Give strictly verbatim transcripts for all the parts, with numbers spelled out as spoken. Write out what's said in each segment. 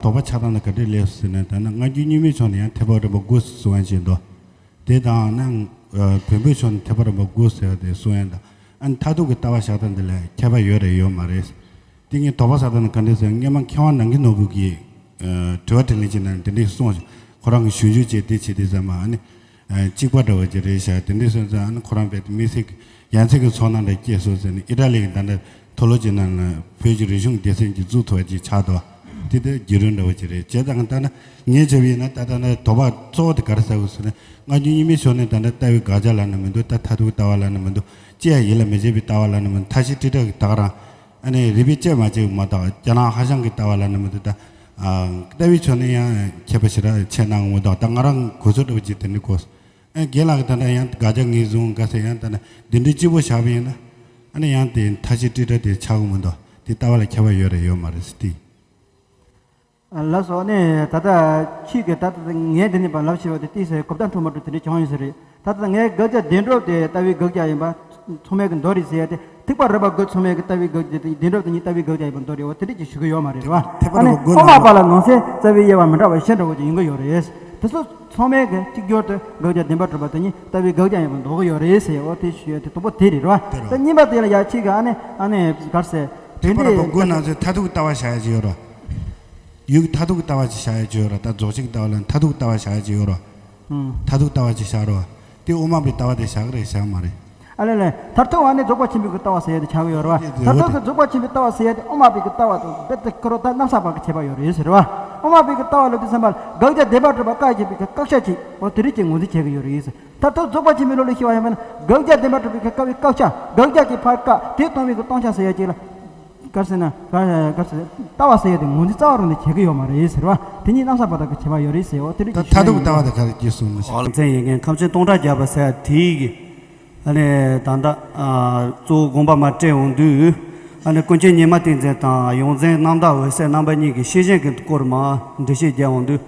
དོགས་པ་ཆགས་སྟངས་དེ་ག་འདྲས་སླེབས་སོང་ཟེར་ན། ད་ནི་སྔ་འགྱུར་རྙིང་མའི་ཕྱོགས་ནས་ཡང་ཐེག་པ་རིམ་པ་དགུ་གསུང་ཡ་ཅིག་འདུག་དེ་དང་ནང་བོན་པོའི་ཕྱོགས་ནས་ཐེག་པ་རིམ་པ་དགུ་ཟེར་བ་དེ་གསུང་ཡ་དང་། ཨ་ནི་མཐར་ཐུག་གི་ལྟ་བ་བཞག་སྟངས་དེ་ལ་ཁྱད་པར་ཡོད་རེད་ཡོད་མ་རེད། དེ་ངས་དོགས་པ་ཟ་སྟངས་ནི་ག་འདྲས་ཟེར། སྔོན་མ་མཁས་དབང་ནམ་མཁའི་ནོར་བུ་གིས་ཨ་དྲི་བ་དྲིས་ལན་བྱེད་ན་དེ་འདྲས་གསུངས། ཁོ་རང་གི་ཞུ་རྒྱུ་བྱས་དེ་བྱས་དེ་ཟེར་མ། ཨ་ནི་ཨ་གཅིག་པ་འདྲ་བོ་ཅིག་རེད་ཤག་དེ་འདྲས་སོང་ཙང་། ཨ་ནི་ཁོ་རང་རྦད་དེ་དམིགས་བསལ་གྱི་ཡ་མཚན་གྱི་ཚོར་སྣང་འདྲ་སྐྱེས་སོང་ཟེར་ནས། ཨི་ཊ་ལི་གི་ད་ལྟ་མཐོ་སློབ་ཀྱི་ནང་ལ་བོད་ཀྱི་རིག་གཞུང་སྡེ་ཚན་གྱི་བཙུགས་ཐུབ་པ་ཅིག་ཆགས་འདུག་དེ་ལྟར་བརྒྱུད་རིམ་འདྲ་བོ་ཅིག་རེད། བྱས་ཙང་ད་ནི་ངས་བྱས་པ་ཡིན་ན། ད་ལྟ་ནི་དོགས་པ་གཙོ་བོ་དེ་ག་རེ་ཟ་དགོས་ཟེར་ན། སྔ་འགྱུར་རྙིང་མའི་ཕྱོགས་ནས་ད་ལྟ་ལྟ་བའི་དགག་བྱ་ལབ་ན་མི་འདུག་ད་མཐར་ཐུག་ལྟ་བ་ལབ་ན་མི་འདུག་ཅི་ཡང་ཡིད་ལ་མི་བྱེད་པའི་ལྟ་བ་ལབ་ན་མི་འདུག་མཐའ་བཞི་ཀྲིག་ཀྲ་གི་ད་ག་རང་། ཨ་ནི་རིག་པའི་དཔྱད་མ་བྱས་མ་གཏོགས། རྒྱ་ནག་ཧྭ་ཤང་གི་ལྟ་བ་ལབ་ན་མི་འདུག་ད་ཨ་ལྟ་བའི་ཕྱོགས་ནས་ཡང་མཁས་པ་ཞེ་དྲག་ཆེ་གནང་མི་འདུག་ད་ང་རང་གོ་ཚོད་འདྲ་བོ་ཅིག་དེ་འདྲ་གོ་སོང་། ཨ་རྒན་ལགས་ཀྱིས་ད་ལྟ་ཡང་དགག་བྱ་ངོས་བཟུང་ག་ཟེར། ཡང་ད་ནི་འདི་འདྲའི་སྤྱི་བོ་བཞག་པ་ཡིན་ན། ཨ་ནི་ཡང་དེ་མཐའ་བཞི་ཀྲིག་ཀྲ་དེ་ཆགས་ཀྱི་མི་འདུག་དེ་ལྟ་བ་ལ་ཁྱད་པར་ཡོད་རེད་ཡོད་མ་རེད་ཟེར་དེ། ལགས་སོ། ཨ་ནི་ད་ལྟ་ཁྱེད་ཀྱིས་ད་ལྟ་ངས་འདི་ནས་ཕར་ལབ་བྱས་པ་དེ་ཏོག་ཙམ་གོ་བརྡ་འཕྲོད་མ་འཕྲོད་དེ་འདྲ་བྱུང་ཡོད་ས་རེད། ད་ལྟ་ངས་དགག་བྱ་བདེན་གྲུབ་དེ་ལྟ་བའི་དགག་བྱ་ཡིན་པ་ཚང་མས་ཀྱི་འདོད་རེད་ཟེར་ཡ་དེ། ཐེག་པ་རིམ་པ་དགུ་ཚང་མས་ཀྱི་ལྟ་བའི་དགག་བྱ་དེ། བདེན་གྲུབ་དེ་ཉིད་ལྟ་བའི་དགག་བྱ་ཡིན་པ་འདོད་རེད་བ། དེ་འདྲ་ཅིག་ཞུ་གི་ཡོད་མ་རེད་བ། ཐེག་པ་ཨ་ནི་རིམ་པ་དགུ་དབུ་མ་ནང་པ་ལ་ནང་གསེས་རྩ་བའི་དབྱེ་བ་མི་འདྲ་བ་བཞི་འདྲ་བོ་ཅིག་ཡོང་གི་ཡོད་རེད། དེ་ཚོ་ཚང་མས་ཀྱི་གཅིག་གྱུར་དུ་དགག་བྱ་བདེན་པར་གྲུབ་པ་དེ་ཉིད་ལྟ་བའི་དགག་བྱ་ཡིན་པ་འདོད་གི་ཡོད་རེད་ཟེར་ཡ། འོ་དེ་ཞུ་ཡ་དེ་དང་པོ་དེ་རེད་བ། དེ་རེད་བ། ད་གཉིས་པ་དེ་ལ་ཡ་ཁྱེད་ཀྱིས་ཨ་ནི་ཨ་ནི་ག་རེ་ཟེར། ཐེག་པ་རིམ་པ་དགུ་ནང་ཚན་མཐར་ཐུག་ལྟ་བ་བཞག་ཡ་ཅིག་ཡོད་རེད་བ། ཡུལ་གྱི་མཐར་ཐུག་གི་ལྟ་བ་ཅིག་བཞག་ཡ་ཅིག་ཡོད་རེད་བ། ད་རྫོགས་ཆེན་གྱི་ལྟ་བ་ལ་མཐར་ཐུག་གི་ལྟ་བ་བཞག་ཡ་ཅིག་ཡོད་རེད་བ། ཨང་། མཐར་ཐུག་ལྟ་བ་ཅིག་བཞག་རེད་བ། དེ་དབུ་མ་པའི་ལྟ་བ་དེ་བཞག་གི་རེད་བཞག་མ་རེད། ཨ་ལས་ལས། མཐར་ཐུག་ཨ་ནི་རྫོགས་པ་ཆེན་པོའི་གི་ལྟ་བ་ཟེར་ཡ་དེ་ཆགས་ཀྱི་ཡོད་རེད་བ། དེ་མཐར་ཐུག་གི་རྫོགས་པ་ཆེན་པོའི་ལྟ་བ་ཟེར་ཡ་དེ་དབུ་མ་པའི་གི་ལྟ་བ་དང་རྦད་དེ་ཁོ་རང་ད་རྣམ་གསར་བ་གི་ཁྱད་པར་ཡོད་རེད་ཟེར་བ། དབུ་མ་པའི་གི་ལྟ་བ་ལབ་དུས་ཙམ་པ་ལ་དགག་བྱ་བདེན་པར་གྲུབ་པ་བཀག་བྱེད་པའི་གི་བཀག་ཆ་ཅིག་འོ་དེ་རིགས་ཀྱི་ངོས་འཛིན་བྱེད་ཀྱི་ཡོད་རེད་ཟེར། མཐར་ཐུག་རྫོགས་པ་ཆེན་པོའི་བློ་ལ་ཤེས་པ་ཡིན་པ་ན། དགག་བྱ་བདེན་པར་གྲུབ་པའི་གི་བཀག་པའི་བཀག་ཆ། དགག་བྱ་གི་ཕར་བཀག་དེ་སྟོང་པའི་གི་སྟོང་ཆ་ཟེར་ཡ་ཅིག་ལ། ག་རེ་ཟེར་ན། ག་ག་རེ་ཟེར། ལྟ་བ་ཟེར་ཡ་དེ་ངོས་འཛིན་རྩ་བ་རང་ནས་བྱེད་ཀྱི་ཡོད་མ་རེད་ཟེར་བ། དེ་གཉིས་རྣམ་གསར་བ་དང་གི་ཁྱད་པར་ཡོད་རེད་ཟེར། འོ་དེ་འདྲ་ད་ཅིག་མཐར་ཐུག་ལྟ་བ་དེ་ག་རེ་སྐྱེས་སོང་མི་ཤེས། ཨོ་ལ་མཚན་ཡིན་མཁན་ཁམས་ཆེན་སྟོང་ཕྲག་བརྒྱ་པ་ཟེར་ཡ་དེའི་གི། ཨ་ནི་ད་ལྟ་ཨ་གཙོ་བོ་དགོངས་པ་མར་བཀྲལ་འོང་དུས། ཨ་ནི་ཀུན་མཁྱེན་ཉི་མ་བསྟན་འཛིན་དང་ཡོངས་འཛིན་རྣམ་དག་འོད་གསལ་རྣམ་པ་གཉིས་ཀྱི་ཤེས་བཞིན་གྱི་སྐོར་མར་འགྲེལ་བཤད་རྒྱག་འོང་དུས།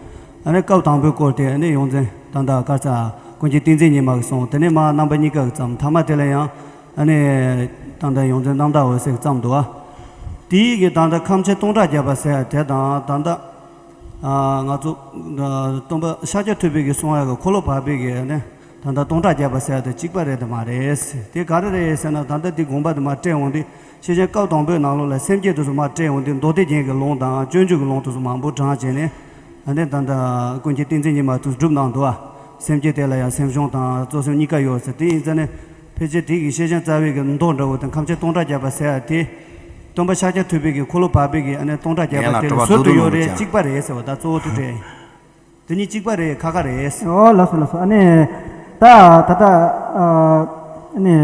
ཨ་ནི་སྐབས་དང་པོའི་སྐོར་དེ་ཨ་ནི་ཡོངས་འཛིན་ད་ལྟ་ག་རེ་ཟེར། ཀུན་མཁྱེན་བསྟན་འཛིན་ཉི་མ་གིས་གསུངས། དེ་ནས་མར་རྣམ་པ་གཉིས་ཀ་གིས་བརྩམས། མཐའ་མ་དེ་ལ་ཡང་ཨ་ནི་ད་ལྟ་ཡོངས་འཛིན་རྣམ་དག་འོད་གསལ་གྱིས་བརྩམས་འདུག་བ། དེའི་གི་ད་ལྟ་ཁམས་ཆེན་སྟོང་ཕྲག་བརྒྱ་པ་ཟེར་ཡ་དེ་དང་། ད་ལྟ་ཨ་ང་ཚོ་ཨ་སྟོན་པ་ཤཱཀྱ་ཐུབ་པའི་གི་གསུང་ཡ་གི་འཁོར་ལོ་བར་པའི་གི་ཨ་ནི་ད་ལྟ་སྟོང་ཕྲག་བརྒྱ་པ་ཟེར་ཡ་དེ་གཅིག་པ་རེད་དམ་མ་རེད། དེ་ག་རེ་རེད་ཟེར་ན། ད་ལྟ་དེ་དགོངས་པ་དེ་མར་བཀྲལ་འོང་དུས། ཤེས་བཞིན་སྐབས་དང་པོའི་ནང་ལོགས་ལ་སེམས་བསྐྱེད་དེ་ཚོ་མར་བཀྲལ་འོང་དུས། མདོ་སྡེ་རྒྱན་གྱི་ལུང་དང་སྤྱོད་འཇུག་གི་ལུང་དེ་ཚོ་མང་པོ་དྲངས་བྱས་ནས། ཨ་ནི་ད་ལྟ་ཀུན་མཁྱེན་བསྟན་འཛིན་ཉི་མ་དེས་སྒྲུབ་གནང་འདུག་བ། སེམས་བསྐྱེད་དེ་ལ་ཡང་སེམས་བྱུང་དང་གཙོ་སེམས་གཉིས་ཀ་ཡོད་ཟེར། དེ་ཡིན་ཙང་ནི་ཕལ་ཆེར་དེ་གི་ཤེས་བཞིན་རྩ་བའི་གི་མདོ་འདྲ་བོ་དང་ཁམས་ཆེན་སྟོང་ཕྲག་བརྒྱ་པ་ཟེར་ཡ་དེ། སྟོན་པ་ཤཱཀྱ་ཐུབ་པའི་གི་འཁོར་ལོ་བར་པའི་གི་ཨ་ནི་སྟོང་ཕྲག་བརྒྱ་པ་དེ་ལ་ཟུར་དུ་ཡོད་རེད། གཅིག་པ་རེད་ཟེར་བ་ད་གཙོ་བོ་དེ་རེད། དེ་གཉིས་གཅིག་པ་རེད། ཁ་ཁ་རེད། ཨོ་ལགས་སོ་ལགས་སོ། ཨ་ནི་ད་ད་ལྟ་ཨ་ནི་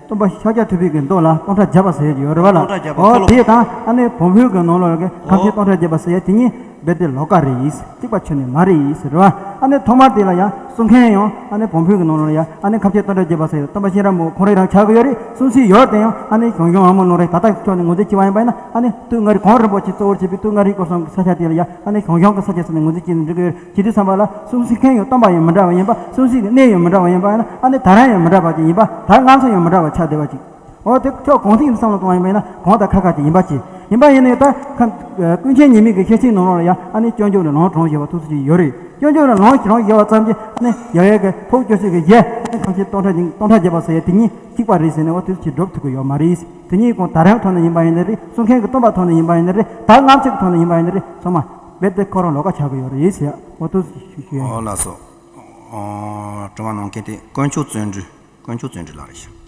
སྟོན་པ་ཤཱཀྱ་ཐུབ་པའི་གི་མདོ་ལ་སྟོང་ཕྲག་བརྒྱ་པ་ཟེར་གྱི་ཡོད་རེད་བ་ལ། སྟོང་ཕྲག་བརྒྱ་པ། ཨོ་འཁོར་ལོ། དེ་དང་ཨ་ནི་བོན་པོའི་གི་ནང་ལོགས་ལ་གི་ཁམས་ཆེན་སྟོང་ཕྲག་བརྒྱ་པ་ཟེར་ཡ་དེ་གཉིས་རྦད་དེ་ལོགས་ཀ་རེད་ཟེར་བ། ཨ་ནི་ཐོག་མར་དེ་ལ་ཡང་གསུང་མཁན་ཡང་ཨ་ནི་བོན་པོའི་གི་ནང་ལོགས་ལ་ཡང་ཨ་ནི་ཁམས་ཆེན་སྟོང་ཕྲག་བརྒྱ་པ་ཟེར་སྟོན་པ་གཤེན་རབ་མོ་ཁོང་རང་རང་ཆགས་ཀྱི་ཡོད་རེད། གསུང་སྲོལ་ཡོད་དེ་ཡང་ཨ་ནི་ཞང་ཞུང་དབང་མོ་ནོར་བུས་ད་ལྟ་ཁྱོད་ནི་ངོས་འཛིན་བྱས་པ་ཡིན་པ་ཡིན་ན། ཨ་ནི་སྟོད་མངའ་རིས་གངས་རིན་པོ་ཆེ་གཙོ་བོར་བྱས་པའི་སྟོད་མངའ་རིས་སྐོར་གསུམ་གྱི་ས་ཆ་དེ་ལ་ཡང་ཨ་ནི་ཞང་ཞུང་གི་ས་ཆ་ཟེར་ནས་ངོས་འཛིན་བྱས་ནས་འགྲིག་གི་ཡོད་རེད། བྱེད་དུས་ཙམ་པ་ལ་གསུང་སྲོལ་མཁན་ཡང་སྟོན་པ་ཡང་མི་འདྲ་བ་ཡིན་པ། གསུང་སྲོལ་གྱི་གནས་ཡང་མི་འདྲ་བ་ཡིན་པ་ཡིན་ན། ཨ་ནི་ད་རང་ཡང་མི་འདྲ་བ་ཅིག་ཡིན་པ། ད་སྔ་ཚོད་ཡང་མི་འདྲ་བ་ཆགས་བསྡད་པ་ཅིག་འོ་དེ་ཁྱོད་གང་ཐིག་བསམ་བློ་གཏོང་བ་ཡིན་པ་ཡིན་ན། གང་དང་ཁ་ཁ་ཅིག་ཡིན་པ་ཅིག་ཡིན་པ་ཡིན་ནའི་ད་ཁ་ཀུན་མཁྱེན་ཉི་མའི་གི་ཤེར་ཕྱིན་ནང་ལོགས་ལ་ཡང་ཨ་ནི་སྐྱོན་བརྗོད་ལ་ལུང་དྲངས་བཞག་པ་ཐུགས་སུ་ཅིག་ཡོད་རེད། སྐྱོན་བརྗོད་ལ་ལུང་དྲངས་བཞག་པ་ཙམ་གྱིས་ཨ་ནི་ཡ་ཡ་གི་ཕོ་སྐྱོ་ཤོས་ཀྱི་གཞས་ཨ་ནི་ཁམས་ཆེན་སྟོང་ཕྲག་སྟོང་ཕྲག་བརྒྱ་པ་ཟེར་ཡ་དེ་གཉིས་གཅིག་པ་རེད་ཟེར་ནས་འོ་ཐུགས་སུ་ཅིག་སྒྲུབ་ཐུབ་ཀྱི་ཡོད་མ་རེད། དེ་གཉིས་ཀྱང་ད་རང་ཐོག་ནས་ཡིན་པ་ཡིན་ནའི་རེད། གསུང་མཁན་གྱི་སྟོན་པ་ཐོག་ནས་ཡིན་པ་ཡིན་ནའི་རེད། ད་སྔ་ཕྱི་གི་ཐོག་ནས་ཡིན་པ་ཡིན་ནའི་རེད། ཚང་མ་རྦད་དེ་ཁོ་རང་ལོགས་ཀ་ཆགས་ཀྱི་ཡོད་རེད་ཟེར་ཡ་འོ་ཐུགས་སུ་ཅིག་ཞུ་ཞུ་ཡ་ཡིན། ཨོ་ལགས་སོ། ཨོ་དྲི་བ་གནང་མཁན་དེ་དཀོན་མཆོག་བརྩོན་འགྲུས། དཀོན་མཆོག་བརྩོན་འགྲུས་ལགས་རེད་ཤག་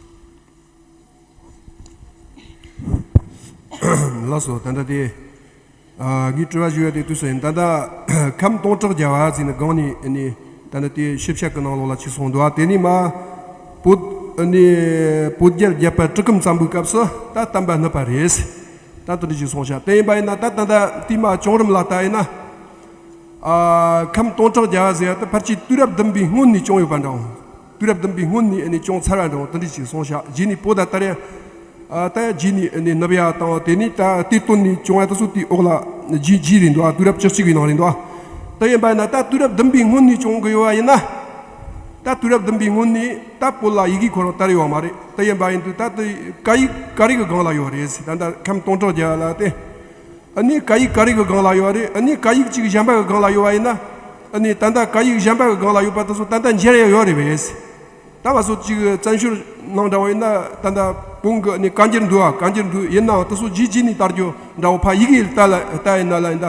ལགས་སོ། ད་ལྟ་དེ་ཨ་ངས་དྲི་བ་ཞུ་ཡ་དེ་དུས་སུ་ཡིན། ད་ལྟ་ཁམས་སྟོང་ཕྲག་བརྒྱ་པ་ཟེར་ནས་སྒང་ནས་ནི་ད་ལྟ་དེ་ཞིབ་དཔྱད་ཀྱི་ནང་ལོགས་ལ་ཅིག་གསུངས་འདུག་ཨ། དེ་ནས་མ་བོད་ནི་བོད་རྒྱལ་བརྒྱད་པ་གྲི་གུམ་བཙན་པོའི་སྐབས་སུ་ད་བསྟན་པ་བསྣུབས་པ་རེད། ད་དེ་འདྲ་ཞིག་གསུངས་ཤག་དེ་ཡིན་པ་ཡིན་ན་ད་ད་ལྟ་དེ་མ་བྱུང་རིམ་ལ་ལྟ་ཡིན་ན། ཨ་ཁམས་སྟོང་ཕྲག་བརྒྱ་པ་ཟེར་ཡ་ད་ཕལ་ཆེར་དུས་རབས་བདུན་པའི་སྔོན་ནས་བྱུང་ཡོད་པ་འདྲ་བོ། དུས་རབས་བདུན་པའི་སྔོན་ནས་ཨ་ནི་བྱུང་ཚར་བ་འདྲ་བོ་དེ་འདྲ་ཞིག་གསུངས་ཤག་རྗེས་ནས་བོད་ད་ལྟ་རེ་ཨ་ད་ཡ་རྗེས་ནས་ཨ་ནི་བསྣུབས་ཡ་དང་། དེ་ནས་ད་དེ་བཏོན་ནས་བྱུང་བ་དེ་ཚོ་དེའི་འོག་ལ་རྗེས་རྗེས་རེད་འདུག་ཨ། དུས་རབས་བཅུ་གཅིག་པའི་ནང་རེད་འདུག་ཨ། དེ་ཡིན་པ་ཡིན་ན་ད་དུས་རབས་བདུན་པའི་སྔོན་ནས་བྱུང་གི་ཡོད་པ་ཡིན་ན། ད་དུས་རབས་བདུན་པའི་སྔོན་ནས་ད་བོད་ལ་ཡི་གེ་ཁོ་རང་དར་ཡོད་པ་མ་རེད། དེ་ཡིན་པ་ཡིན་དུས་ད་དེ་ག་ཡི་ག་རེ་གི་སྒང་ལ་ཡོད་རེད་ཟེར། ད་ད་ཁམས་སྟོང་ཕྲག་བརྒྱ་ལ་དེ། ཨ་ནི་སྐད་ཡིག་ག་རེ་གི་སྒང་ལ་ཡོད་རེད། ཨ་ནི་སྐད་ཡིག་གཅིག་གཞན་པ་གི་སྒང་ལ་ཡོད་པ་ཡིན་ན། ཨ་ནི་ད་ལྟ་སྐད་ཡིག་གཞན་པ་གི་སྒང་ལ་ཡོད་པ་དེ་ཚོ་ད་ལྟ་འབྱེད་ཡ་ཡོད་རེད་པས། ད་ང་ཚོ་གཅིག་བཙན་བྱོལ་ནང་འདྲ་བ་ཡིན་ན་ད་ལྟ་གོང་གི་ཨ་ནི་བཀའ་འགྱུར་འདུག་ཨ། བཀའ་འགྱུར་འདུག་ཡིན་ནའང་དེ་ཚོ་རྗེས་རྗེས་ནས་དར་རྒྱུ་འདྲ་བོ། ཕ་ཡི་གེ་ལ་ལྟ་ལ་ལྟ་ཡིན་ན་ལ་ཡིན་ད།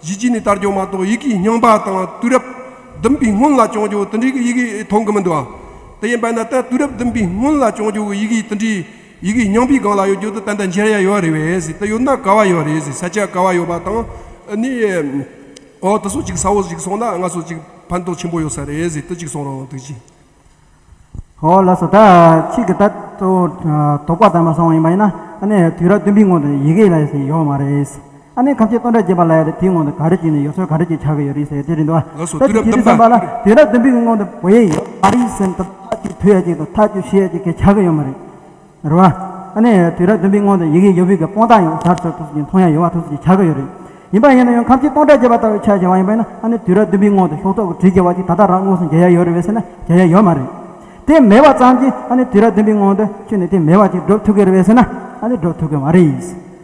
རྗེས་རྗེས་ནས་དར་རྒྱུ་མ་གཏོགས་ཡི་གེའི་རྙིང་པ་དང་དུས་རབས་བདུན་པའི་སྔོན་ལ་བྱུང་རྒྱུ་དེ་འདྲའི་གི་ཡི་གེ་མཐོང་གི་མི་འདུག་ཨ། དེ་ཡིན་པ་ན་ད་དུས་རབས་བདུན་པའི་སྔོན་ལ་བྱུང་རྒྱུ་གི་ཡི་གེ་དེ་འདྲའི་ཡི་གེའི་རྙིང་པའི་སྒང་ལ་ཡོད་རྒྱུ་དེ་ད་ལྟ་འབྱེད་ཡ་ཡོད་རེད་པས་ཟེར། དེ་ཡོད་ན་ག་བ་ཡོད་རེད་ཟེར། ས་ཆ་ག་བ་ཡོད་པ་དང་ཨ་ནི་ཨོ་དེ་ཚོ་གཅིག་གསལ་བོ་ཞིག་སོང་ན་ང་ཚོ་གཅིག་ཕན་ཐོགས་ཆེན་པོ་ཡོད་ས་རེད་ཟེར། དེ་གཅིག་གསུང་རོགས་ཐུགས་རྗེ་ཆེ། ཨོ་ལགས་སོ། ད་ཁྱེད་ཀྱིས་ད་དོ་དོགས་པ་དང་མ་སོང་བ་ཡིན་པ་ཡིན་ན། ཨ་ནི་དུས་རབས་བདུན་པའི་སྔོན་དུ་ཡི་གེ་ལ་ཡོད་མ་རེད། ཨ་ནི་ཁམས་སྐྱེས་སྟོང་ཕྲག་བརྒྱད་པ་ལ་ཡ་དེའི་སྔོན་དུ་ག་རེ་བྱས་ནས་ཡོད་ཚོད་ག་རེ་བྱས་ཆགས་ཀྱི་ཡོད་རེད་ཟེར་དེ་རེད་འདུག་ལགས་སོ། ད་དུས་རབས་བདུན་པ་ལ་དུས་རབས་བདུན་པའི་སྔོན་དུ་བོད་ཡིག་ཡོད་མ་རེད་ཟེར་ནས་ཐག་གཅོད་ཐུབ་ཡ་ཅིག་དང་ཐག་གཅོད་བྱེད་ཡ་ཅིག་གི་ཆགས་ཀྱི་ཡོད་མ་རེད། རེད་བ། ཨ་ནི་དུས་རབས་བདུན་པའི་སྔོན་དུ་ཡི་གེ་ཡོད་པའི་གི་དཔང་རྟགས་ཡང་གསར་ཚོད་ཐུགས་སུ་མཐོང་ཡ་ཡོད་བ་ཐུགས་སུ་ཆགས་ཀྱི་ཡོད་རེད། ཡིན་པ་ཡིན་ན་ཡང་ཁམས་སྐྱེས་སྟོང་ཕྲག་བརྒྱད་པ་ལྟ་བུའི་ཆ་བཞག་པ་ཡིན་པ་ཡིན་ན། ཨ་ནི་དུས་རབས་བདུན་པའི་སྔོན་དུ་ཤོག་ཐོག་གི་བྲིས་བརྒྱབ་པ་ཅིག་ད་ལྟ་རང་དངོས་སུ་མཇལ་ཡ་ཡོད་རེད་པས་ཟེར་ན་མཇལ་ཡ་ཡོད་མ་རེད། དེ་མེད་པ་ཙམ་གྱིས་ཨ་ནི་དུས་རབས་བདུན་པའི་སྔོན་དུ་ཁྱོན་ནས་དེ་མེད་པ་ཅིག་སྒྲུབ་ཐུབ་ཀྱི་རེད་པས་ཟེར་ན་ཨ་ནི་སྒྲུབ་ཐུབ་ཀྱི་མ་རེད།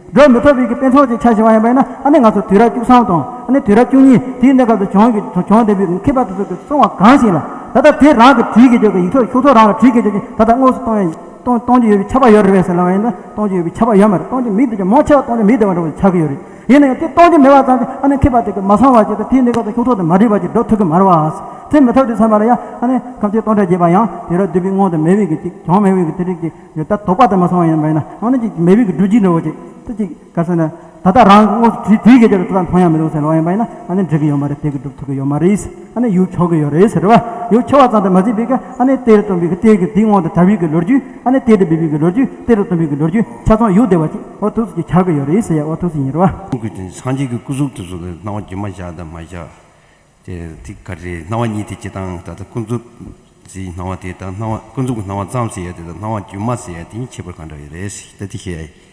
སྒྲུབ་མི་ཐུབ་པའི་གི་དཔེ་མཚོན་ཅིག་ཆ་བཞག་པ་ཡིན་པ་ཡིན་ན། ཨ་ནི་ང་ཚོ་དུས་རབས་བཅུ་གསུམ་དང་ཨ་ནི་དུས་རབས་བཅུ་གཉིས་དེའི་གནས་སྐབས་སུ་བྱུང་གི་བྱུང་བསྡད་པའི་མཁས་པ་དེ་ཚོ་གིས་གསུངས་པ་གང་ཞིག་ལ་ད་ལྟ་དེ་རང་གི་བྲིས་ཀྱི་ཡོད་པའི་ཡིག་ཐོག་ཤོག་ཐོག་རང་ལ་བྲིས་ཀྱི་ཡོད་པའི་ད་ལྟ་དངོས་སུ་གཏོང་ཡ་གཏོང་གཏོང་རྒྱུ་ཡོད་པའི་ཁྱབ་པ་ཡོད་རེད་པས་ཟེར་ལབ་པ་ཡིན་ན་གཏོང་རྒྱུ་ཡོད་པའི་ཁྱབ་པ་ཡོད་མ་རེད། གཏོང་རྒྱུ་མེད་དེ་ཀྱང་མང་ཆེ་བ་གཏོང་རྒྱུ་མེད་བསྡད་པ་འདྲ་བོ་ཆགས་ཀྱི་ཡོད་རེད། ཡིན་ན་ཡང་དེ་གཏོང་རྒྱུ་མེད་པ་ཙམ་གྱིས་ཨ་ནི་མཁས་པ་དེ་གིས་མ་གསུངས་པ་ཅིག་དང་དེའི་གནས་སྐབས་སུ་ཤོག་ཐོག་ཏུ་མ་བྲིས་པ་ཅིག་སྒྲུབ་ཐུབ་ཀྱི་མ་རེད་བ། དེ་མི་ཐུབ་དུས་ཙམ་པ་ལ་ཡང་ཨ་ནི་ཁམས་སྐྱེས་སྟོང་ཕྲག་བརྒྱད་པ་ཡང་དུས་རབས་བདུན་པའི་སྔོན་དུ་མེད་པའི་གི་ཅིག་བྱུང་མེད་པའི་གི་དེ་རིགས་ཀྱི་ཡོད་ད་དོགས་པ་དེ་མ་སོང་བ་ཡིན་པ་ཡིན་ན། ཨ་ནི་ཅིག་མེད་པའི་གི་སྒྲུབ་བྱེད་འདྲ་བོ་ཅིག་དེ་ཅིག་ག་ཟེར་ན། ད་ལྟ་རང་དངོས་སུ་བྲིས་བྲིས་ཀྱི་དེ་ལ་ད་ལྟ་མཐོང་ཡ་མི་འདུག་ཟེར་ལབ་པ་ཡིན་པ་ཡིན་ན། ཨ་ནི་འགྲིག་གི་ཡོད་མ་རེད། དེ་གི་སྒྲུབ་ཐུབ་ཀྱི་ཡོད་མ་རེད། ཨ་ནི་ཡུལ་ཆོག་གི་ཡོད་རེད་ཟེར་བ། ཡུལ་ཆོག་པ་ཙམ་དུ་མ་ཟད་པའི་གི་ཨ་ནི་གཏེར་སྟོན་པའི་གི་གཏེར་གྱི་དེའི་སྔོན་དུ་དར་བའི་གི་ལོ་རྒྱུས། ཨ་ནི་གཏེར་དུ་སྦས་པའི་གི་ལོ་རྒྱུས། གཏེར་དུ་སྟོན་པའི་གི་ལོ་རྒྱུས་ཆ་ཚང་ཡོད་བསྡད་པ་ཅིག་འོ་ཐུགས་སུ་ཅིག་ཆགས་ཀྱི་ཡོད་རེད་ཟེར་ཡ། འོ་ཐུགས་སུ་ཡིན་རེད་བ། ཁོང་གིས་སངས་རྒྱས་ཀྱི་སྐུ་གཟུགས་དེ་ཚོ་ལ་སྣང་བ་སྒྱུ་མ་བཞག་དང་མ་བཞག་དེ་དེ་ག་རེ་རེད། སྣང་བ་གཉིས་དེ་སྤྱིར་བཏང་ད་ལྟ་ཀུན་རྫོབ་ཀྱི་སྣང་བ་དེ་དང་སྣང་བ་ཀུན་རྫོབ་ཀྱི་སྣང་བ་ཙམ་ཟེར་ཡ་དེ་དང་སྣང་བ་སྒྱུ་མ་ཟེར་ཡ་དེ་གཉིས་ཁྱད་པར་གང་འདྲ་ཡོད་རེད་ཟེར་ད་དེ་བཤད་ཡ་ཡིན།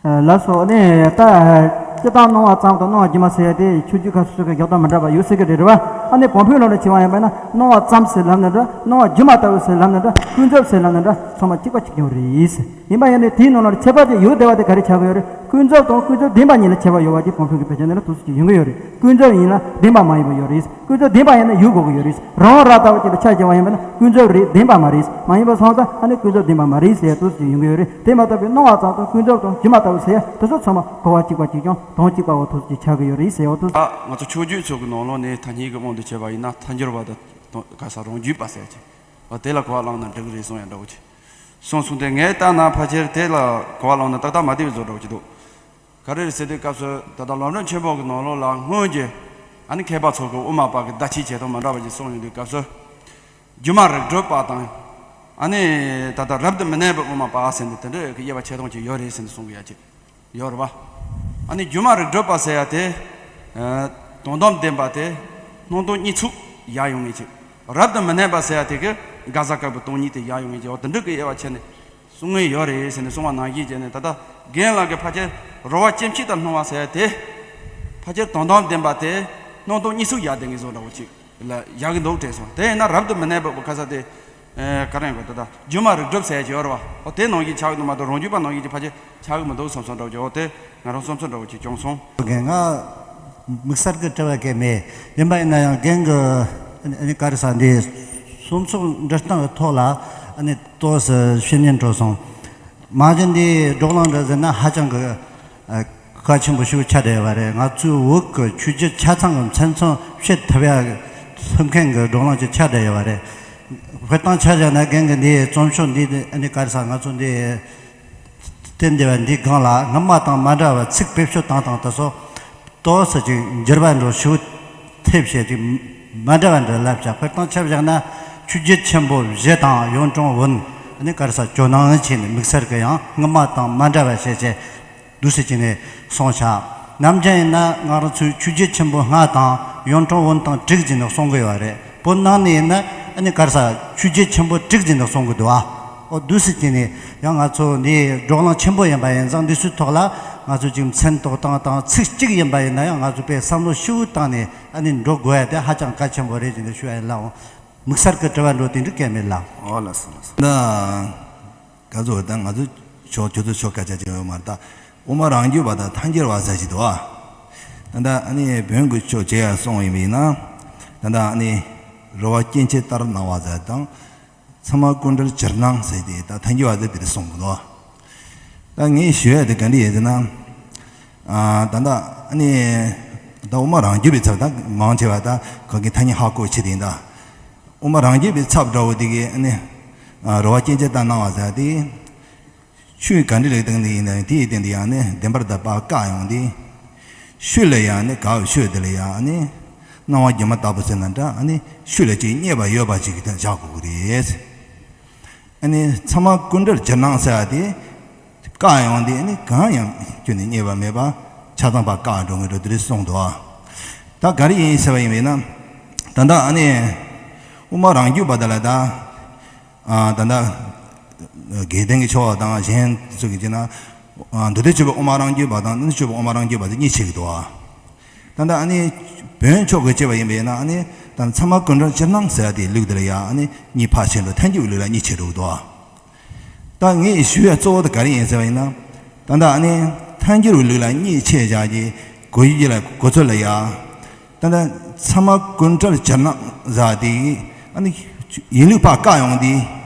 ལགས་སོ། ཨ་ནི་ད་སྤྱིར་བཏང་སྣང་བ་ཙམ་དང་སྣང་བ་སྒྱུ་མ་ཟེར་ཡ་དེ་ཆོས་བརྒྱུད་ཁ་སོ་སོ་གི་འཇོག་སྟངས་མི་འདྲ་བ་ཡོད་སྲིད་ཀྱི་རེད་རེད་བ། ཨ་ནི་བོད་ཕན་ལུགས་ལ་བྱས་པ་ཡིན་པ་ན་སྣང་བ་ཙམ་ཟེར་ལབ་ན་འདྲ། སྣང་བ་སྒྱུ་མ་ལྟ་བུ་ཟེར་ལབ་ན་འདྲ། ཀུན་རྫོབ་ཟེར་ལབ་ན་འདྲ། ཚང་མ་གཅིག་པ་གཅིག་རྐྱང་རེད། ཡིན་པ་ཡིན་ནའི་དེའི་ནང་ལ་ཁྱད་པར་ཅིག་ཡོད་བསྡད་པ་དེ་ག་རེ་ཆགས་ཀྱི་ཡོད་རེད། ཀུན་རྫོབ་དང་ཀུན་རྫོབ་བདེན་པ་གཉིས་ལ་ཁྱད་པར་ཡོད་པ་ཅིག་བོད་ཕན་གྱི་བོད་ཀྱི་ནང་ལ་ཐུགས་སུ་ཅིག་ཡོང་གི་ཡོད་རེད། ཀུན་རྫོབ་ཡིན་ན་བདེན་པ་མ་ཡིན་པ་ཡོད་རེད། ཀུན་རྫོབ་བདེན་པ་ཡིན་ན་ཡོད་དགོས་ཀྱི་ཡོད་རེད། རང་དབང་རང་ལྟ་བུ་ཅིག་ལ་ཆ་བཞག་པ་ཡིན་པ་ན་ཀུན་རྫོབ་རེད། བདེན་པ་མ་རེད། མ་ཡིན་པ་སོང་ཙང་ཨ་ནི་ཀུན་རྫོབ་བདེན་པ་མ་རེད་ཟེར་ཡ་ཐུགས་སུ་ཅིག་ཡོང་གི་ཡོད་རེད། དེ་མ་གཏོགས་པའི་སྣང་བ་ཙམ་དང་ཀུན་རྫོབ་དང་སྒྱུ་མ་ལྟ་བུ་ཟེར་ཡ་དེ་ཚོ་ཚང་མ་གོ་བ་གཅིག་པ་གཅིག་རྐྱང་དོན་གཅིག་པ་བ་ཐུགས་སུ་ཅིག་ཆགས་ཀྱི་ཡོད་རེད་ཟེར་ཡ་ཐུགས་སུ། ད་ང་ཚོ་ཕྱོགས་བསྡུས་ཚོ་གི་ནང་ལོགས་ནས་ཐ་སྙད་ཀྱི་དབང་དུ་བྱས་པ་ཡིན་ན་ཐལ་འགྱུར་བ་དང་ག་ས་རང་རྒྱུད་པ་ཟེར་ཡ་ཅིག་འོ་དེ་ལ་གོ་བ་བླངས་ན་འགྲིག་གི་རེད་གསུང་ཡ་འདྲ་བོ་ཅིག་གསུངས་སོང་། དེ་ངས་ལྟ་ན་ཕལ་ཆེར་དེ་ལ་གོ་བ་བླངས་ན་ཏག་ཏག་མ་བདེ་བའི་བཟོ་འདྲ་བོ་ཅིག་འདུག་ག་རེ་རེད་ཟེར་དུས་སྐབས་སུ་ད་ལྟ་ལམ་རིམ་ཆེན་པོ་གི་ནང་ལོགས་ལ་སྔོན་གྱི་ཨ་ནི་མཁས་པ་ཚོ་གི་དབུ་མ་པ་གི་བརྡ་ཆད་བྱེད་སྟངས་མ་འདྲ་བ་ཞིག་གསུངས་ཡོང་དུས་སྐབས་སུ། སྒྱུ་མ་རིགས་གྲོལ་པ་དང་། ཨ་ནི་ད་ལྟ་རབ་ཏུ་མི་གནས་པའི་དབུ་མ་པ་ཟེར་ནས་དེ་འདྲ་གི་དབྱེ་བ་ཕྱེ་སྟངས་ཅིག་ཡོད་རེད་ཟེར་ནས་གསུང་གི་ཡ་ཅིག་ཡོད་རེད་བ། ཨ་ནི་སྒྱུ་མ་རིགས་གྲོལ་པ་ཟེར་ཡ་དེ། དོན་དམ་བདེན་པ་དེ་སྣང་སྟོང་གཉིས་ཚུགས་ཡར་ཡོང་ངེས་ཅིག་རབ་ཏུ་མི་གནས་པ་ཟེར་ཡ་དེ་གི་ག་ས་ག་བའི་སྟོང་ཉིད་དེ་ཡར་ཡོང་ངེས་ཅིག་འོ་དེ་འདྲ་གི་དབྱེ་བ་ཕྱེ་ནས། གསུང་ངེས་ཡོད་རེད་ཟེར་ནས་གསུང་བ་ནང་བཞིན་བྱས་ནས། ད་ལྟ་རྒན་ལགས་ཀྱིས་ཕལ་ཆེར་རོལ་པ་སྐྱེ་མཆེད་དང་སྣང་བ་ཟེར་ཡ་དེ། ཕལ་ཆེར་དོན་དམ་བདེན་པ་དེ་སྣང་སྟོང་གཉིས་ཚུགས་ཡར་བསྡད་ངེས་བཟོ་འདྲ་བོ་ཅིག་ལ་བཞག་གི་འདུག་དྲན་སོང་། དེ་ཡིན་ན་རབ་ཏུ་མི་གནས་པའི་ག་ས་དེ། ག་རེ་ཡིན་དགོས་ད་ལྟ་སྒྱུ་མ་རིགས་གྲོལ་ཟེར་ཡ་ཅིག་ཡོད་རེད་བ། འོ་དེ་ནང་བཞིན་ཆགས་ཀྱི་འདུག་མ་གཏོགས་རང་རྒྱུད་པ་ནང་བཞིན་ཅིག་ཕལ་ཆེར་ཆགས་ཀྱི་མི་འདུག་བསམ་བསམ་འདྲ་བོ་ཅིག་འོ་དེ་ང་རང་བསམ་ཚུལ་འདྲ་བོ་ཅིག་བྱུང་སོང་། རྒན་ང་དམིགས་བསལ་གྱི་དྲི་བ་གང་ཡང་མེད། ཡིན་པ་ཡིན་ན་ཡང་རྒན་གྱི་ཨ་ནི་ག་རེ་ཟེར་འདི་གསུང་ཚོགས་འབྲི་སྟངས་ཀྱི་ཐོག་ལ་ཨ་ནི་ཏོག་ཙམ་བཤད་ཉན་འགྲོ་སོང་། མ་གཞི་འདི་བགྲོ་གླེང་འདྲ་ཟེར་ན་ཧ་ཅང་གི་ཨ་གལ་ཆེན་པོ་ཞིག་ཆགས་བསྡད་ཡོད་པ་རེད། ང་ཚོའི་བོད་ཀྱི་ཆོས་བརྒྱུད་ཆ་ཚང་གི་མཚན་མཚོན་བཤད་ཐུབ་ཡ་ཐུབ་མཁན་གྱི་བགྲོ་གླེང་ཅིག་ཆགས་བསྡད་ཡོད་པ་རེད། དཔེར་བཏང་ཆ་བཞག་ན་རྒན་གྱི་འདི་རྩོམ་ཤོག་འདི་ཨ་ནི་ག་རེ་ཟེར་ང་ཚོ་འདི་བསྟན་བདེ་བ་འདིའི་སྒང་ལ་སྔ་མ་དང་མ་འདྲ་བར་ཚིག་བེད་སྤྱོད་བཏང་སྟངས་དེ་ཚོ་ཏོག་ཙམ་ཅིག་འགྱུར་བ་འགྲོ་ཞིག་ཐེབས་བྱས་ཅིག་མ་འདྲ་བ་འདྲ་ལབ་བྱ། དཔེར་བཏང་ཆ་བཞག་ན་ཆོས་བརྒྱུད་ཆེན་པོ་བཞི་དང་གཡུང་དྲུང་བོན་ཨ་ནི་ག་རེ་ཟེར་ཇོ་ནང་བྱས་ནས་དམིགས་བསལ་གྱི་ཡང་སྔ་མ་དང་མ་འདྲ་བ་བྱས་བྱས། འདུག་སེ་བྱས་ནས་སོང་ཤག་ནམ་རྒྱུན་ཡིན་ན་ང་རང་ཚོའི་ཆོས་བརྒྱུད་ཆེན་པོ་ལྔ་དང་གཡུང་དྲུང་བོན་དང་དྲུག་བྱས་ནས་གསུང་གི་ཡོད་རེད། བོད་ནང་ནས་ཡིན་ན་ཨ་ནི་ག་རེ་ཟེར་ཆོས་བརྒྱུད་ཆེན་པོ་དྲུག་བྱས་ནས་གསུང་གི་འདུག་ཨ། འོ་འདུག་སེ་བྱས་ནས་ཡང་ང་ཚོ་འདི་བགྲོ་གླེང་ཆེན་པོ་ཡིན་པ་ཡིན་ཙང་འདི་ཚོའི་ཐོག་ལ་ང་ཚོ་ཅིག་མཚན་འདོགས་སྟངས་དང་ཚིག་གཅིག་ཡིན་པ་ཡིན་ན་ཡང་ང་ཚོ་དཔེ་བསམ་བློ་ཞིབ་བཏང་ནས་ཨ་ནི་འགྲོ་དགོས་ཡ་དེ་ཧ་ཅང་གལ་ཆེན་པོ་རེད་ཅེས་ནས་ཞུ་ཡ་ཡིན་ལགས། དམིགས་བསལ་གྱི་དྲི་བ་འགྲོ་དེ་འདྲ་གལ་མེད་ལགས། འོ་ལགས་སོ་ལགས་སོ། ན། ག་ཚོད་ད་ང་ཚོ་ཕྱོགས་ཁྱོད་ཚོ་ཕྱོགས་སྐད་ཆ་ཅིག་ཡོད་མ་རེད་ད། དབུ་མ་རང་རྒྱུད་པ་དང་ཐལ་འགྱུར་བ་ཟེར་གྱི་འདུག་ཨ། ད་ལྟ་ཨ་ནི་བོན་གྱི་ཆོས་བྱེད་ཡ་སོང་ཡིན་པ་ཡིན་ན། ད་ལྟ་ཨ་ནི་རོལ་བ་སྐྱེ་མཆེད་ལྟར་སྣང་བ་ཟེར་དང་། ཚད་མ་ཀུན་བྲལ་ཕྱིར་སྣང་ཟེར་ཏེ་ད་ཐལ་འགྱུར་བ་ཟེར་དེ་རེ་གསུངས་འདུག་ད་ངས་ཞུ་ཡ་དེ་ག་འདྲ་ཡིན་ཟེར་ན། ཨ། ད་ལྟ་ཨ་ནི་ད་དབུ་མ་རང་རྒྱུད་པའི་ཚབ་ད་མང་ཆེ་བ་ད་གང་གི་ཐ་སྙད་ཧ་གོ་ཆེད་དེ་ཡིན་ད། དབུ་མ་རང་རྒྱུད་པའི་ཚབ་འདྲ་བོ་དེ་གི་ཨ་ནི་རོལ་བ་སྐྱེ་མཆེད་ལྟར་སྣང་བ་ཟེར་དེ། ཆོས་ག་འདྲ་ལེགས་སྟངས་དེ་ཡིན་ན་དེའི་སྟེང་དུ་ཡང་ནི་བདེན་པར་གདགས་པ་བཀག་ཡོང་དེ། ཆོས་ལ་ཡང་ནི་དགག་པའི་ཆོས་དེ་ལ་ཡང་ནི་སྣང་བ་སྒྱུ་མ་ལྟ་བུ་ཟེར་ན་འདྲ། ཨ་ནི་ཆོས་ལ་ཅིག་རྙེད་པ་ཡོད་པ་ཅིག་གི་དོན་བཞག་དགོས་ཀྱི་རེད། ཨ་ནི་ཚད་མ་ཀུན་བྲལ་ཕྱིར་སྣང་ཟེར་བ་དེ་བཀག་ཡོང་དེ། ཨ་ནི་གང་ཡང་ཁྱོན་ནས་རྙེད་པ་མེད་པ་ཆ་ཚང་པ་བཀག་འགྲོ་ངེས་འགྲོ་དེ་རེད་གསུངས་འདུག་ད་ག་རེ་ཡིན་ཟེར་བ་ཡིན་པས་ན། ད་ལྟ་ཨ་ནི་དབུ་མ་རང་རྒྱུད་པ་དེ་ལ་ད། ཨ། ད་ལྟ་དགེ་ལྡན་གྱི་ཆོས་དང་གཞན་ཚོ་གི་བྱས་ན། ཨ། མདོ་སྡེ་སྤྱོད་པ་དབུ་མ་རང་རྒྱུད་པ་དང་རྣལ་འབྱོར་སྤྱོད་པ་དབུ་མ་རང་རྒྱུད་པ་ཚོ་གཉིས་ཕྱེ་གི་འདུག་ཨ། ད་ལྟ་ཨ་ནི་བོན་ཕྱོགས་ཀྱི་བྱས་པ་ཡིན་པས་ན། ཨ་ནི་ད་ཚད་མ་ཀུན་བྲལ་ཕྱིར་སྣང་ཟེར་ཡ་དེའི་ལུགས་དེ་ལ་ཡ་ཨ་ནི་གཉིས་ཕར་ཕྱེ་འགྲོ། ཐལ་འགྱུར་བའི་ལུགས་ལ་གཉིས་ཕྱེ་འགྲོ་གི་འདུག་ཨ། ད་ངས་ཞུ་ཡ་གཙོ་བོ་དེ་ག་རེ་ཡིན་ཟེར་བ་ཡིན་ན། ད་ལྟ་ཨ་ནི་ཐལ་འགྱུར་བའི་ལུགས་ལ་གཉིས་ཕྱེ་བཞག་གི་གོ་ཡི་ལ་གོ་ཚོད་ལ་ཡ། ད་ལྟ་ཚད་མ་ཀུན་བྲལ་ཕྱིར་སྣང་ཟེར་དེ་ཨ་ནི་ཡིན་ལུགས་ཕར་བཀག་ཡོང་དེ།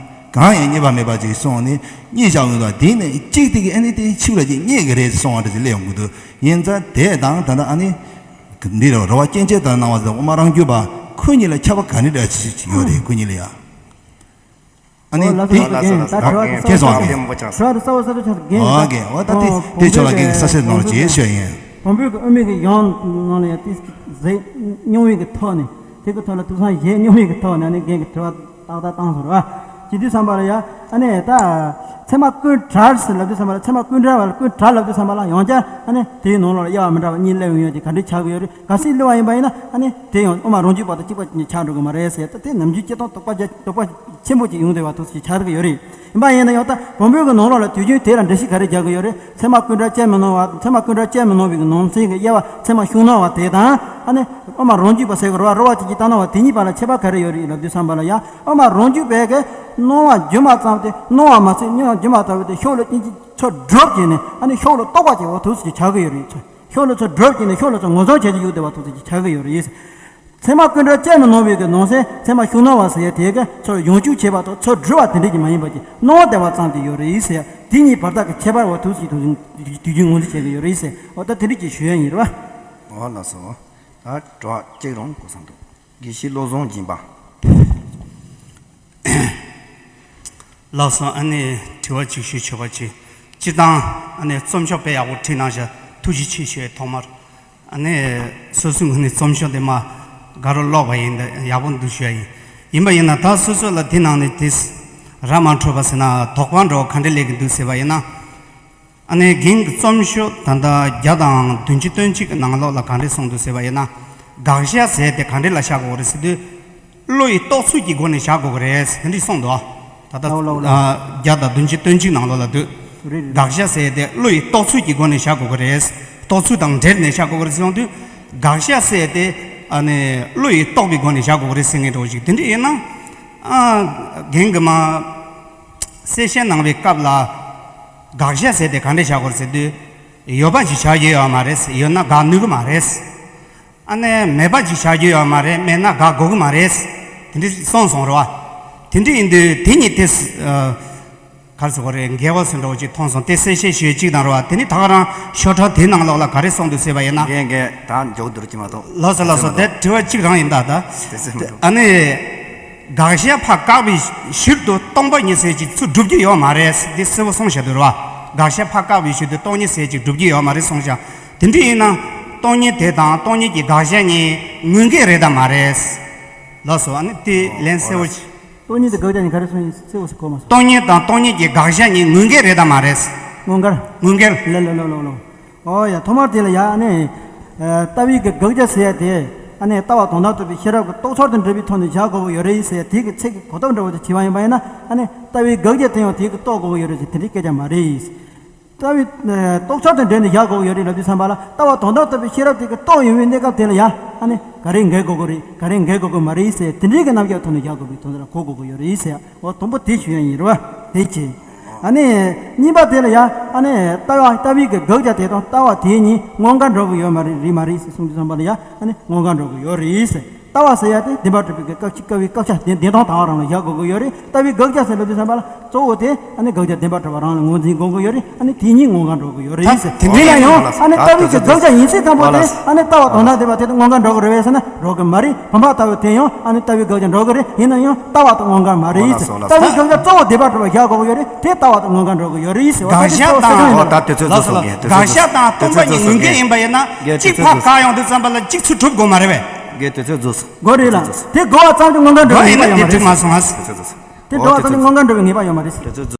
གང་ཡང་རྙེད་པ་མེད་པ་ཅིག་སོང་ནས་གཉིས་བཞག་ཡོང་དུས། དེ་ནས་གཅིག་དེ་གི་ཨ་ནི་དེ་ཕྱི་ལ་ཅིག་རྙེད་ཀྱི་རེད་སོང་བ་འདྲ་ཅིག་སླེབས་ཡོང་གི་འདུག་ཡིན་ཙང་དེ་དང་ད་ལྟ་ཨ་ནི་འདི་རོལ་བ་སྐྱེ་མཆེད་ལྟར་སྣང་བ་ཟེར་དབུ་མ་རང་རྒྱུད་པ་ཁོ་གཉིས་ལ་ཁྱད་པར་ག་འདྲ་འདྲ་ཅིག་ཡོད་རེད། ཁོ་གཉིས་ལ་ཡ། ཨ་ནི་འོ་ལགས་སོ། དེ་ལགས་སོ། ད་དྲི་བ་དེ་ཁྱེད་སོང་ཨ། ནི་ཁྱེད་སོང་ཨ། དྲི་བ་དེ་གསལ་པོ་ཆགས་རྒན་ཨོ་ད་ཁྱེད་ལ་ཨོ་ད་དེ་དེ་ཁྱོད་ལ་རྒན་གྱི་ས་སེར་ནང་ལ་བྱེད་ཤོད་ཡིན། བོན་པོའི་གི་དབུ་མའི་གི་ཡང་ནང་ལ་ཡང་དེ་ཟེ་སྙོམས་པའི་གི་ཐོག་ནས། དེ་གི་ཐོག་ལ་ཐུགས་བསམ་བཞེས་སྙོམས་པའི་གི་ཐོག་ནས་ཨ་ནི་རྒན་གྱི་དྲི་བ་ཏག་ཏག་བཏང་སོང་ར། བྱེད་དུས་ཙམ་པ་ལ་ཡ་ཨ་ནི་ད་ཚད་མ་ཀུན་བྲལ་ཟེར་ལབ་དུས་ཙམ་པ་ལ། ཚད་མ་ཀུན་བྲལ་བ་ལ་ཀུན་བྲལ་ལབ་དུས་ཙམ་པ་ལ་ཡང་བསྐྱར་ཨ་ནི་དེའི་ནང་ལོགས་ལ་དབྱེ་བ་མི་འདྲ་བ་གཉིས་སླེབས་ཡོང་ཡ་ཅིག་ག་འདྲ་ཆགས་ཀྱི་ཡོད་རེད། གལ་སྲིད་སླེབས་པ་ཡིན་པ་ཡིན་ན་ཨ་ནི་དེ་ཡང་དབུ་མ་རང་རྒྱུད་པ་དང་གཅིག་པ་ཆགས་འགྲོ་གི་མ་རེད་ཟེར། ད་དེ་ནམ་རྒྱུན་སྐྱེ་སྟངས་དོགས་པ་རྒྱ་དོགས་པ་ཆེན་པོ་ཅིག་ཡོང་བསྡད་པ་ཐུགས་སུ་ཆགས་ཀྱི་ཡོད་རེད། ཡིན་པ་ཡིན་ན་ཡང་ད་བོན་པོའི་གི་ནང་ལོགས་ལ་དུས་རྒྱུན་དེ་ལ་འགྲེལ་བཤད་ག་རེ་རྒྱག་གི་ཡོད་རེད། ཚད་མ་ཀུན་བྲལ་ཅན་མི་སྣང་བ། ཚད་མ་ཀུན་བྲལ་ཅན་མི་སྣང་བའི་གི་ནང་ཚན་གྱི་དབྱེ་བ་ཚད་མ་ཤུགས་སྣང་བ་དེ་དང་། ཨ་ནི་དབུ་མ་རང་རྒྱུད་པ་ཟེར་གི་རེད་བ། རོལ་བ་ཅན་གྱི་ལྟར་སྣང་བ་དེ་གཉིས་བར་ལ་ཁྱད་པར་ག་རེ་ཡོད་རེད་ལབ་དུས་ཙམ་པ་ལ་ཡ། དབུ་མ་རང་རྒྱུད་པའི་གི་སྣང་བ་སྒྱུ་མ་ཙམ་དེ། སྣང་བ་མ་ཟད་སྣང་བ་སྒྱུ་མ་ལྟ་བུ་དེ་ཕྱོགས་ལ་རྐྱེན་གྱིས་ཚུར་སྒྲུབ་བྱས་ནས། ཨ་ནི་ཕྱོགས་ལ་རྟོག་པ་བྱེད་པ་ཐུགས་སུ་ཆགས་ཀྱི་ཡོད་རེད། ཕྱོགས་ལ་ཚུར་སྒྲུབ་བྱས་ནས་ཕྱོགས་ལ་ཚུར་ངོ་མཚར་བྱས་ཀྱི་ཡོད་བསྡད་པ་ཐུགས་སུ་ཆགས་ཀྱི་ཡོད་རེད། ཚད་མ་ཀུན་བྲལ་ཅན་མི་སྣང་བའི་གི་ནང་ཚན་ཚད་མ་ཤུགས་སྣང་བ་ཟེར་ཡ་དེ་གི་ཚུར་ཡང་བཅུག་བྱེད་པ་དང་ཚུར་སྒྲུབ་པ་དེ་འདྲ་གི་མ་ཡིན་པ་གི་སྣང་བ་བསྡད་པ་ཙམ་གྱི་ཡོད་རེད་ཟེར་ཡ། དེ་གཉིས་བར་ཐག་གི་ཁྱད་པར་བ་ཐུགས་སུ་དུས་རྒྱུན་ངོས་འཛིན་བྱེད་ཀྱི་ཡོད་རེད་ཟེར། འོ་ད་དེ་འདྲ་གི་ཞུ་ཡ་ཡིན་རེད་བ། འོ་ལགས་སོ། ད་དྲི་བ་གཅིག་རང་གོ་སོང་འདུག་དགེ་བཤེས་བློ་བཟང་སྦྱིན་པ། ལགས་སོ། ཨ་ནི་དྲི་བ་གཅིག་ཞུ་ཆོག་པ་ཅིག་སྤྱིར་བཏང་ཨ་ནི་རྩོམ་ཤོག་དཔེ་ཡག་པོ་བྲིས་གནང་ཤག་ཐུགས་རྗེ་ཆེ་ཞུ་ཡ། ཐོག་མར་ཨ་ནི་སོ་སོའི་ངོས་ནས་རྩོམ་ཤོག་དེ་མ་དགའ་རབ་ཀློག་པ་ཡིན། ད་ཡག་པོ་འདུག་ཞུ་ཡ་ཡིན། ཡིན་པ་ཡིན་ན་ད་སོ་སོ་ལ་དེ་ནང་ནས་དེ་ར་མ་འཕྲོད་པ་ཟེར་ན་དོགས་པ་འདྲ་བོ་ག་འདྲ་སླེབས་ཀྱི་འདུག་ཟེར་བ་ཡིན་ན། ཨ་ནི་རྒན་གྱི་རྩོམ་ཤོག་ད་ལྟ་བརྒྱ་དང་བདུན་ཅུ་དོན་གཅིག་གི་ནང་ལོགས་ལ་ག་འདྲས་གསུངས་འདུག་ཟེར་བ་ཡིན་ན། དགག་བཞག་ཟེར་དེ་ག་འདྲས་ལ་བཞག་དགོས་རེད་ཟེར་དུས། བློ་ཡི་རྟོག་ཚུལ་གྱི་སྒོ་ནས་བཞག་དགོས་ཀྱི་རེད་དེ་འདྲས་གསུངས་འདུག་ད་ལྟ་ལའོ་ལའོ་ལའོ། ཨ། བརྒྱ་དང་བདུན་ཅུ་དོན་གཅིག་ནང་ལོགས་ལ་འདུག་རེད་རེད། དགག་བཞག་ཟེར་དེ་བློ་ཡི་རྟོག་ཚུལ་གྱི་སྒོ་ནས་བཞག་དགོས་ཀྱི་རེད། རྟོག་ཚུལ་དང་འབྲེལ་ནས་བཞག་དགོས་ཀྱི་རེད་ཟེར་ཡོང་དུས། དགག་བཞག་ཟེར་དེ་ཨ་ནི་བློ་ཡི་རྟོག་པའི་སྒོ་ནས་བཞག་དགོས་ཀྱི་རེད་ཟེར་མཁན་འདྲ་བོ་ཞིག་དེ་འདྲས་ཡིན་ན། ཨ། རྒན་གྱི་མ་གསལ་བཤད་གནང་བའི་སྐབས་ལ། དགག་བཞག་ཟེར་དེ་ག་འདྲས་བཞག་དགོས་རེད་ཟེར་དུས། ཡོད་པ་ཞིག་བཞག་རྒྱུ་ཡོད་མ་རེད། ཡོད་ན་དགག་ནུས་ཀྱི་མ་རེད། ཨ་ནི་མེད་པ་ཅིག་བྱ་རྒྱུ་ཡོད་མ་རེད། མེད་ན་དགག་དགོས་ཀྱི་མ་རེད། དེ་འདྲ་གསུངས་སོང་རེད་བ། དེ་འདྲ་ཡིན་དུས་དེ་གཉིས་དེ། ཨ། ག་རེ་ཟེར་དགོས་རེད། འགལ་བ་ཟེར་འདྲ་བོ་ཅིག་མཐོང་སོང་། དེ་གསལ་བཤད་ཞུས་གཅིག་དང་རེད་བ། དེ་ནི་ད་ག་རང་ཤོག་གྲངས་དེའི་ནང་ལོགས་ལ་ག་རེ་གསུངས་འདུག་ཟེར་བ་ཡིན་ན། འགལ་འགལ་ད་མགྱོགས་བསྡུར་གྱི་མ་གཏོགས། ལགས་སོ་ལགས་སོ། དེ་དྲི་བ་གཅིག་རང་ཡིན་ད་ད། དེ་ཟེར་མི་འདུག་ཨ་ནི། དགག་བཞག་ཕར་བཀག་པའི་ཕྱིར་དུ་སྟོང་པ་ཉིད་ཟེར་ཅིག་ཚུར་སྒྲུབ་རྒྱུ་ཡོད་མ་རེད། འདི་གསལ་པོ་གསུངས་བཞག་འདུག་རེད་བ། དགག་བཞག་ཕར་བཀག་པའི་ཕྱིར་དུ་སྟོང་ཉིད་ཟེར་ཅིག་སྒྲུབ་རྒྱུ་ཡོད་མ་རེད་གསུངས་བཞག་དེ་འདྲ་ཡིན་ན། སྟོང་ཉིད་དེ་དང་སྟོང་ཉིད་ཀྱི་དགག་བཞག་གཉིས་དངོས་འགལ་རེད་དམ་མ་རེད། ལགས་སོ། ཨ་ནི་དེ་ལན་གསལ་པོ་ཞིག་སྟོང་ཉིད་དེ་དགག་བྱ་ནི་ག་རེ་གསུངས་ཡིན་གསལ་པོ་ཞིག་གོ་མ་སོང་། སྟོང་ཉིད་དང་སྟོང་ཉིད་ཀྱི་དགག་བྱ་གཉིས་དངོས་འགལ་རེད་དམ་མ་རེད། དངོས་འགལ། དངོས་འགལ། ལ་ལ་ལ་ལ་ལ། ཨོ་ཡ། ཐོག་མར་དེ་ལ་ཡ་ཨ་ནི། ཨ། ལྟ་བའི་གི་དགག་བྱ་ཟེར་ཡ་དེ། ཨ་ནི་ལྟ་བ་དོན་དམ་རྟོགས་པའི་ཤེས་རབ་ཀྱི་རྟོགས་ཚུལ་དང་འབྲེལ་བའི་ཐོག་ནས་བཞག་དགོས་ཀྱི་ཡོད་རེད་ཟེར་ཡ་དེ་གི་ཚིག་གི་གོ་རྟོགས་འདྲ་བོ་དེ་བྱས་པ་ཡིན་པ་ཡིན་ན། ཨ་ནི་ལྟ་བའི་དགག་བྱ་དེ་ཡང་དེ་གི་རྟོགས་དགོས་ཀྱི་ཡོད་རེད་ཟེར་དེ་འདྲའི་སྐད་ཆ་མ་རེད། ལྟ་བའི། ཨ། རྟོགས་ཚུལ་དང་འབྲེལ་ནས་བཞག་དགོས་ཀྱི་ཡོད་རེད་ལབ་དུས་ཙམ་པ་ལ། ལྟ་བ་དོན་དམ་རྟོགས་པའི་ཤེས་རབ་དེ་གི་རྟོགས་ཡོང་བའི་གནས་སྐབས་དེ་ལ་ཡ། ཨ་ནི་ག་རེ་འགལ་དགོས་ཀྱི་རེད། ག་རེ་འགལ་དགོས་ཀྱི་མ་རེད་ཟེར་དེ་འདྲའི་གི་རྣམ་གཞག་ཐོག་ནས་བཞག་དགོས་པའི་དོན་དག་ལ་གོ་དགོས་ཀྱི་ཡོད་རེད་ཟེར་ཡ། འོ་དང་པོ་དེ་ཞུ་ཡ་ཡིན་རེད་བ། དེ་བྱས། ཨ་ནི་གཉིས་པ་དེ་ལ་ཡ། ཨ་ནི་ལྟ་བ་ལྟ་བའི་གི་དགག་བྱ་དེ་དང་ལྟ་བ་དེ་གཉིས་དངོས་འགལ་འགྲོ་གི་ཡོད་མ་རེད། རེད་མ་རེད་ཟེར་གསུངས་དུས་ཙམ་པ་ལ་ཡ། ཨ་ནི་དངོས་འགལ་འགྲོ་གི་ཡོད་རེད་ཟེར། ལྟ་བ་ཟེར་ཡ་དེ་བདེན་པར་གྲུབ་པའི་གི་སྐབས་ཀྱི་སྐབས་བའི་སྐབས་ཆ་བདེན་བདེན་སྟངས་དང་བ་རང་ལ་བཞག་དགོས་ཀྱི་ཡོད་རེད། ལྟ་བའི་དགག་བྱ་ཟེར་ལབ་དུས་ཙམ་པ་ལ་གཙོ་བོ་དེ་ཨ་ནི་དགག་བྱ་བདེན་པར་གྲུབ་པ་རང་ལ་ངོས་འཛིན་དགོས་ཀྱི་ཡོད་རེད། ཨ་ནི་དེ་གཉིས་དངོས་འགལ་འགྲོ་གི་ཡོད་རེད་ཟེར། ད་དེ་ཚོ་ཡིན་ན་ཡང་ཨ་ནི་ལྟ་བའི་གི་དགག་བྱ་ཡིན་ཚེ་ཙམ་པོ་དེ་ཨ་ནི་ལྟ་བ་དོན་དམ་བདེན་པ་དེ་དང་དངོས་འགལ་འགྲོ་གི་རེད་པས་ཟེར་ན་འགྲོ་གི་མ་རེད། བུམ་པ་ལྟ་བུ་དེ་ཡང་ཨ་ནི་ལྟ་བའི་དགག་བྱ་འགྲོ་གི་རེད། ཡིན་ན་ཡང་ལྟ་བ་དང་དངོས་འགལ་མ་རེད་ཟེར། ལྟ་བའི་དགག་བྱ་གཙོ་བོ་བདེན་པར་གྲུབ་པ་བཞག་དགོས་ཀྱི་ཡོད་རེད། དེ་ལྟ་བ་དང་དངོས་འགལ་འགྲོ་གི་ཡོད་རེད་ཟེར་བ། དགག་བྱ་དང་། ད་དེ་ཚོ་རྫོགས་སོང་། དགག་བྱ་དང་སྟོང་པ་ཉིད་ངོས་འགལ་ཡིན་པ་ཡིན་ན་གཅིག་ཕར་བཀག་ཡོང་དུས་ཙམ་པ་ལ་གཅིག་ཚུར་གྲུབ་དགོས་མ་རེད་པས། གལ་དེ་ཚོ་རྫོགས་སོང་། དགོས་རེད་ལ། དེ་དགག་པ་ཙམ་གྱིས་དངོས་འགལ་འགྲོ་བའི་ངེས་པ་ཡོད་མ་རེད། དེ་འགྲིག་མ་སོང་ཨ། དེ་ཚོ་རྫོགས་སོང་། དེ་དགག་པ་ཙམ་གྱིས་དངོས་འགལ་འགྲོ་བའི་ངེས་པ་ཡོད་མ་རེད།